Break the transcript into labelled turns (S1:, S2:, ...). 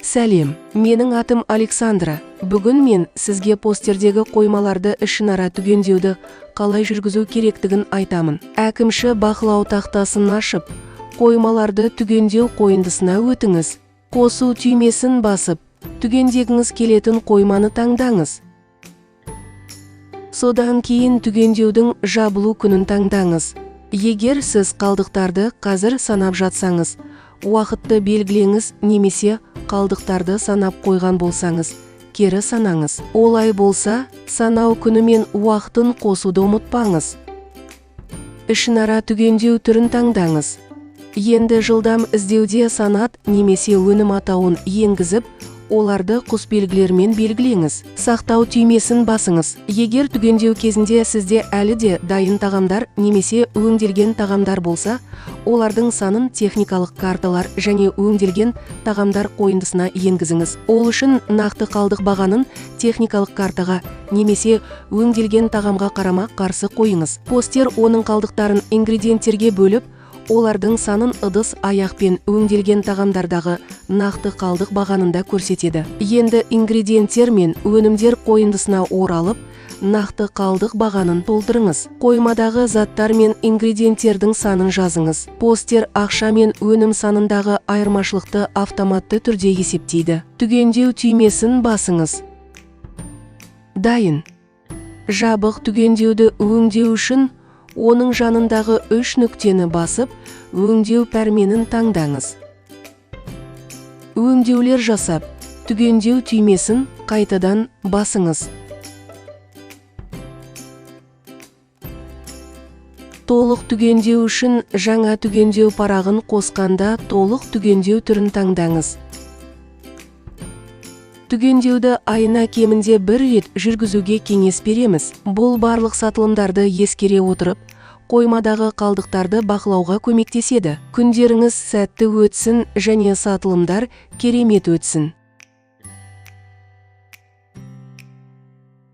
S1: Сәлем, менің атым Александра. Бүгін мен сізге постердегі қоймаларды ішінара түгендеуді қалай жүргізу керектігін айтамын. Әкімші бақылау тақтасын ашып, қоймаларды түгендеу қойындысына өтіңіз. Қосу түймесін басып, түгендегіңіз келетін қойманы таңдаңыз. Содан кейін түгендеудің жабылу күнін таңдаңыз. Егер сіз қалдықтарды қазір санап жатсаңыз, уақытты белгілеңіз немесе қалдықтарды санап қойған болсаңыз, кері санаңыз. Олай болса, санау күні мен уақытын қосуды ұмытпаңыз. Ішінара түгендеу түрін таңдаңыз. Енді жылдам іздеуде санат немесе өнім атауын енгізіп, оларды құс белгілерімен белгілеңіз. Сақтау түймесін басыңыз. Егер түгендеу кезінде сізде әлі де дайын тағамдар немесе өңделген тағамдар болса, олардың санын техникалық карталар және өңделген тағамдар қойындысына енгізіңіз. Ол үшін нақты қалдық бағанын техникалық картаға немесе өңделген тағамға қарама қарсы қойыңыз. Постер оның қалдықтарын ингредиенттерге бөліп, олардың санын ыдыс аяқпен өңделген тағамдардағы нақты қалдық бағанында көрсетеді. Енді ингредиенттер мен өнімдер қойындысына оралып, нақты қалдық бағанын толтырыңыз. Қоймадағы заттар мен ингредиенттердің санын жазыңыз. Постер ақша мен өнім санындағы айырмашылықты автоматты түрде есептейді. Түгендеу түймесін басыңыз. Дайын. Жабық түгендеуді өңдеу үшін оның жанындағы үш нүктені басып, өңдеу пәрменін таңдаңыз. Өңдеулер жасап, түгендеу түймесін қайтадан басыңыз. Толық түгендеу үшін жаңа түгендеу парағын қосқанда толық түгендеу түрін таңдаңыз. Түгендеуді айына кемінде бір рет жүргізуге кеңес береміз. Бұл барлық сатылымдарды ескере отырып, қоймадағы қалдықтарды бақылауға көмектеседі. Күндеріңіз сәтті өтсін және сатылымдар керемет өтсін.